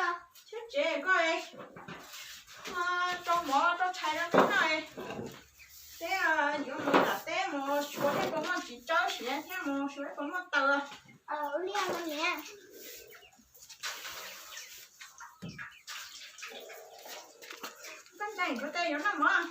Thiab tsev koj rau mov rau tshais rau peb noj, peb yuav mus nram teb mus xyuas seb puas muaj txiv tsawb siav thiab mus xyuas seb puas muaj taws. Koj ntshai kuv tej yuav noj mov.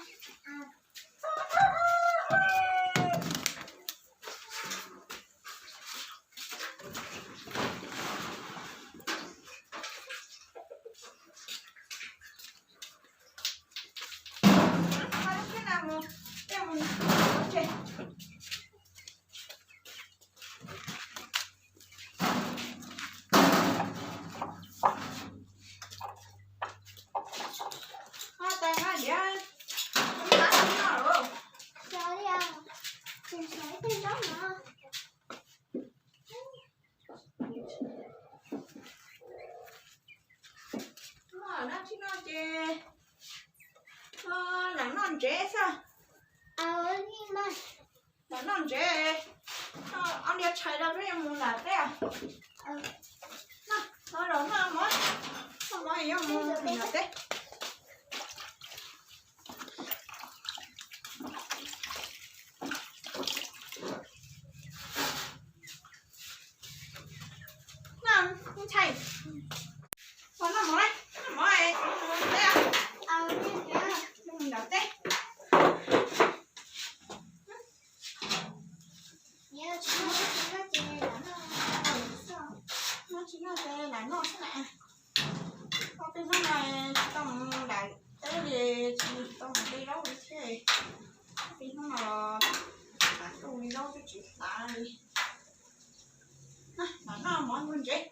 Noj tsis noj ces lam noj ntsev xwb. Lam noj ntsev, ob niag tshais rau peb yuav mus nram teb. Noj, noj zaum noj mov, noj mov yuav mus nram teb. Noj, ntshai. Noj mov, noj mov, nram teb. Noj tsis noj ces lam noj xwb na. Ob peb hnub no tsis tau mus nram teb li, tsis tau mus de zaub li thiab. Ob peb hnub no los lam du li zaub twb tsis hlav li. Lam noj mov ntsev.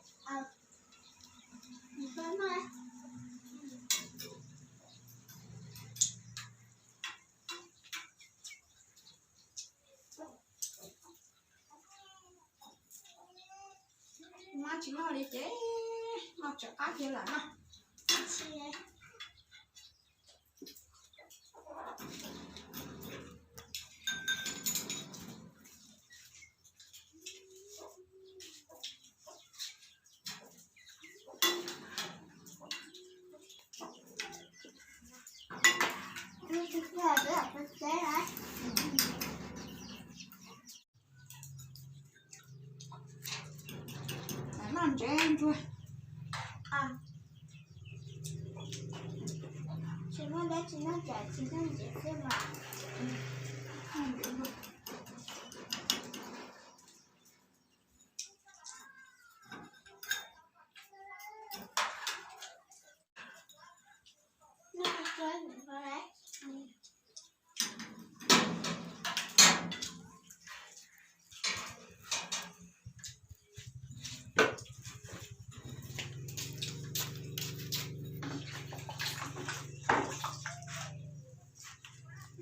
Mov tsis noj li ces noj tsam qab kiag lawm na. Noj ntsev ntsuag. Tsis muaj dab tsi noj ces tsis noj ntsev xwb mas.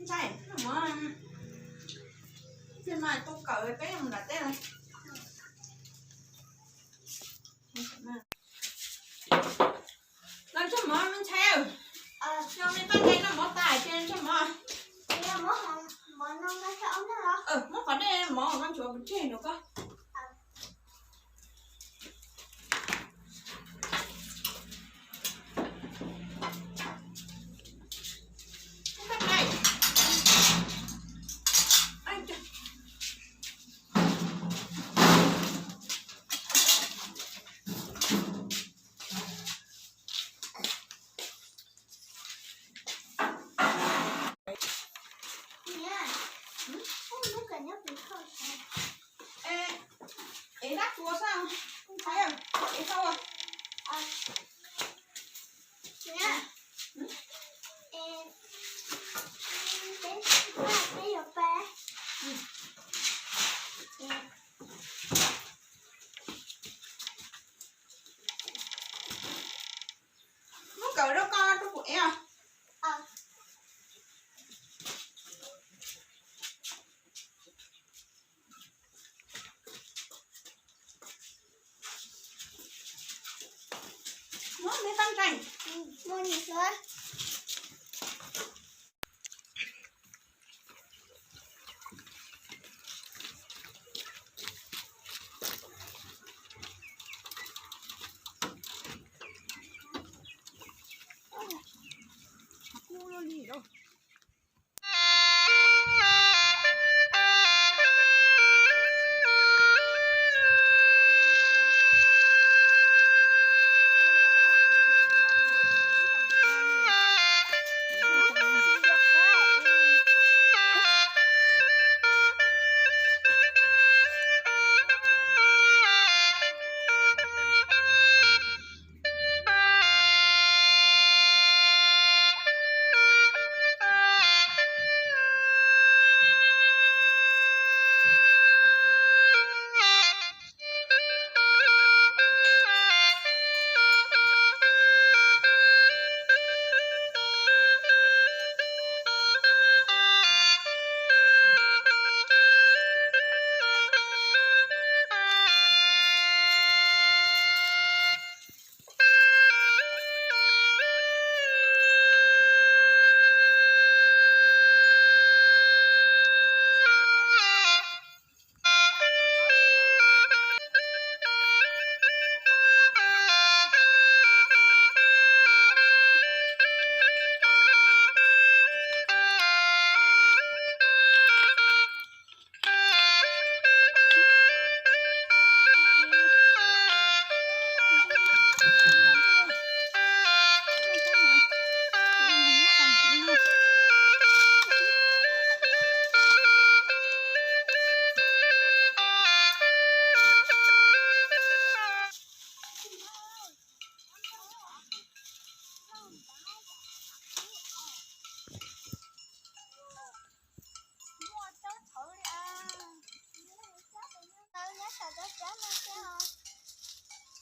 Ntshai, noj mov, tus kawm peb mus nram teb lawm. Los ntsej mov me ntxhais, yog me paj nqaij noj mov tas ces ntsej mov. Muab qhov dej mov koj nchuav kuv tseg nrog koj. Es dab tsuas xwb, es tau. Muab kawm rau koj rau kuv ev os. Muab me paj nqaij.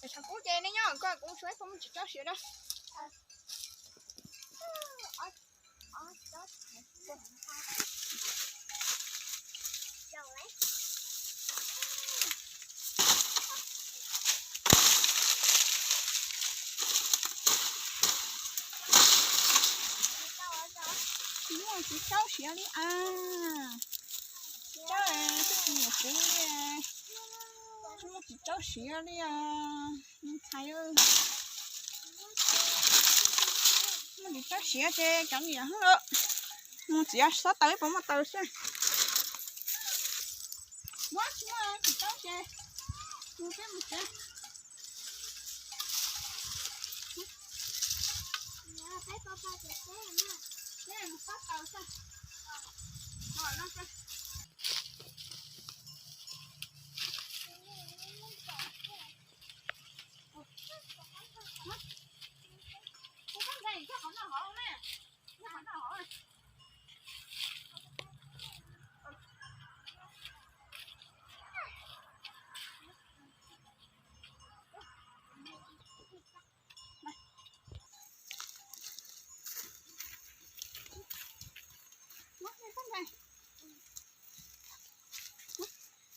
Tshav kub ces nej nyob ko, kuv suav ib pob muaj tsis tsob siav na. Muaj tsis tsob siav li as. Tsob tsis nyuam kuv li. Muaj tsis tsob siav li os ntxhais. Muaj tsis tsob siav ces cov niam hwb lawm. Mus txiav xob taws ib puas muaj taws xwb. Muab tsis muaj tsis tsob ces mus peb mus txiav. Peb mus xob taws xwb.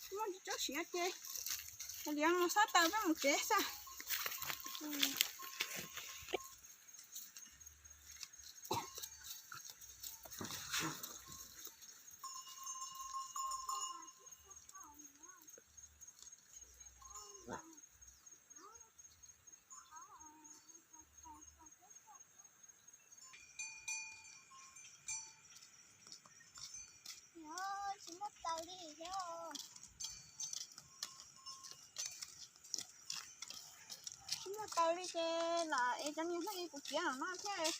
Muaj tsis tsob siav ces liam mus xob taws peb mus tsev xwb. Tsis muaj taws li os. Tsis muaj taws li ces lam es cov niag hwj kuv txiav no thiab.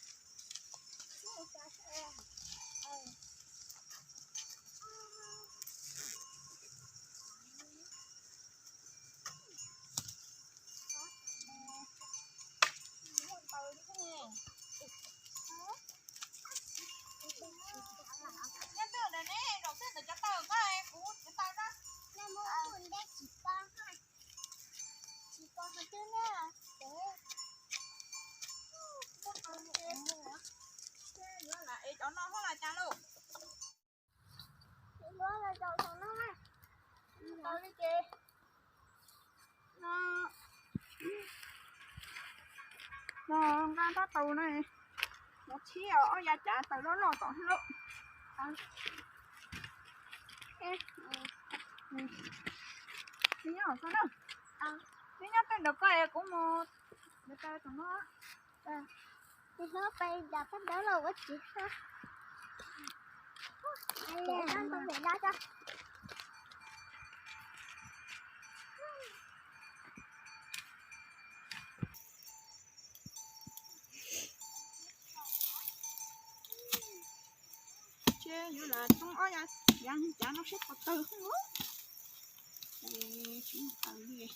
Es cov no hos las cas lauj? Taws li ces no, no nqa rab taus no, no txhib ob yav cav taws loj loj tom lauj. Nyob, nyob tej ntawd koj es kuv mus. Nws hlob pais nram pab dawb los ua txiv xwb. Ces ntoo pem no tso. Ces yuav lam tsoo ob yav cav no seb puas tawg xwb. Tsis tawg li.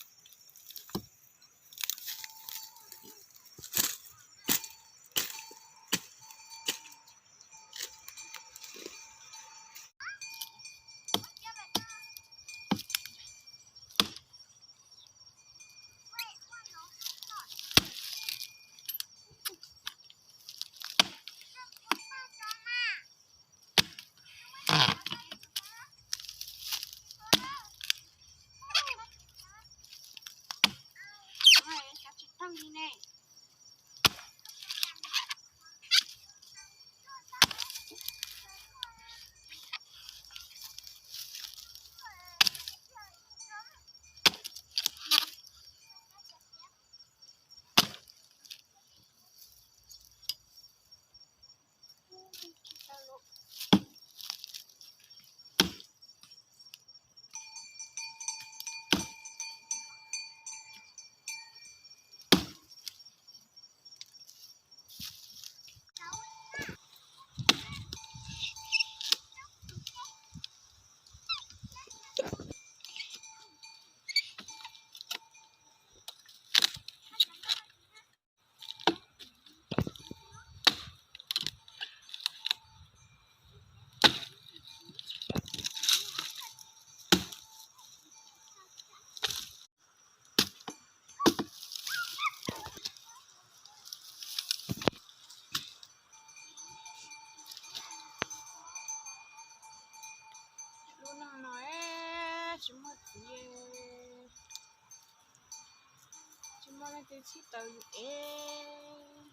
Tshib taws yus ev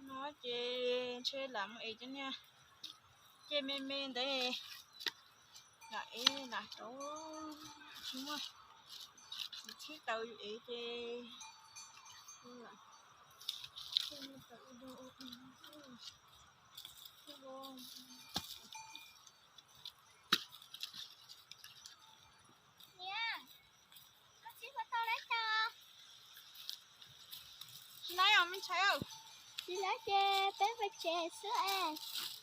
no ces ntshe lam mus ev cov niag ceg me me ntawd lam ev lam rauv, tsis muaj, tshib taws yus ev ces Tsis laib os me ntxhais. Tsis laib ces peb pais tsev xwb es.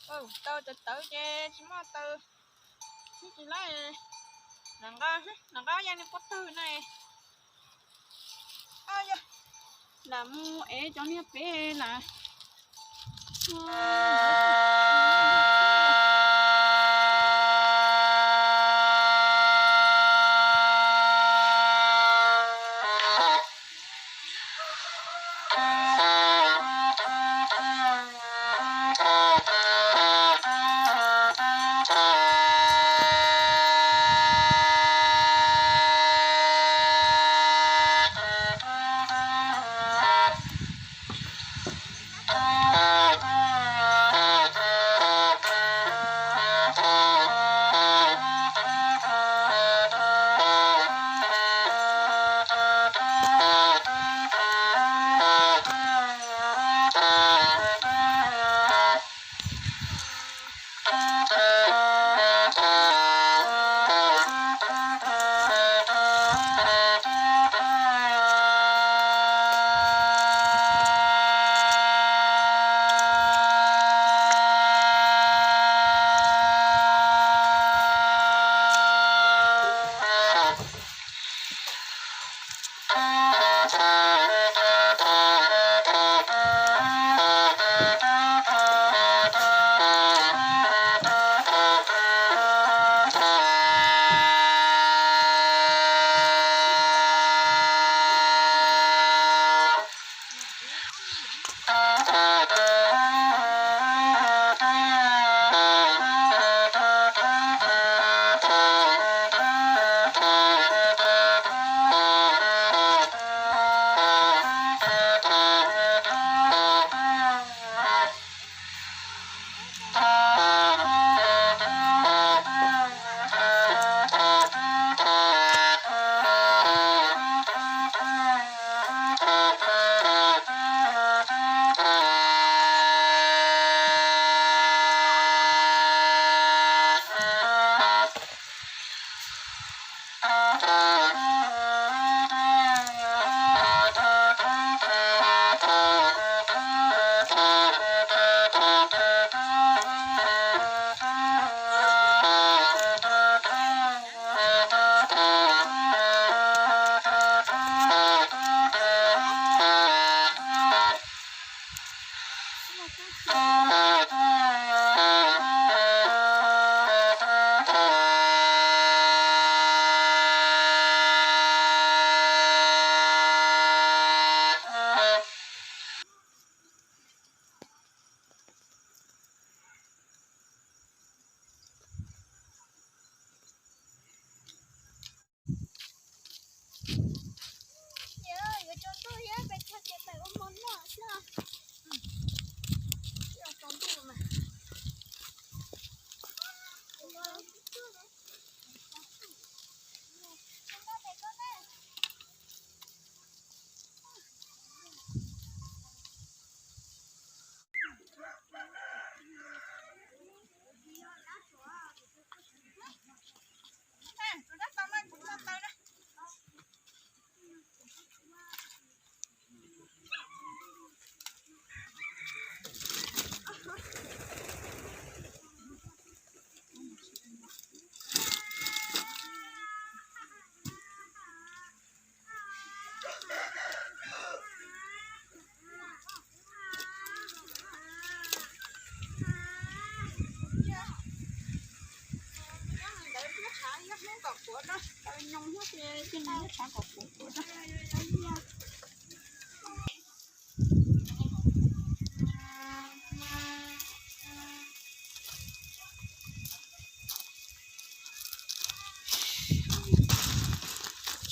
Tau tawv tawv ces tsis muaj taws, tsis laib. Lam nqa, lam nqa ya niag pob tawg na. Lam mus ev cov niag pem lam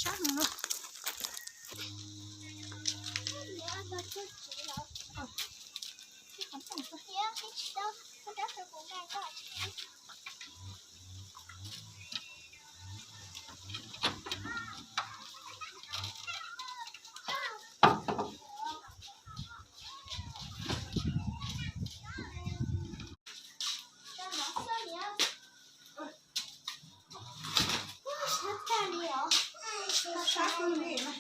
Sab heev lawm. Sab sab xwb li na.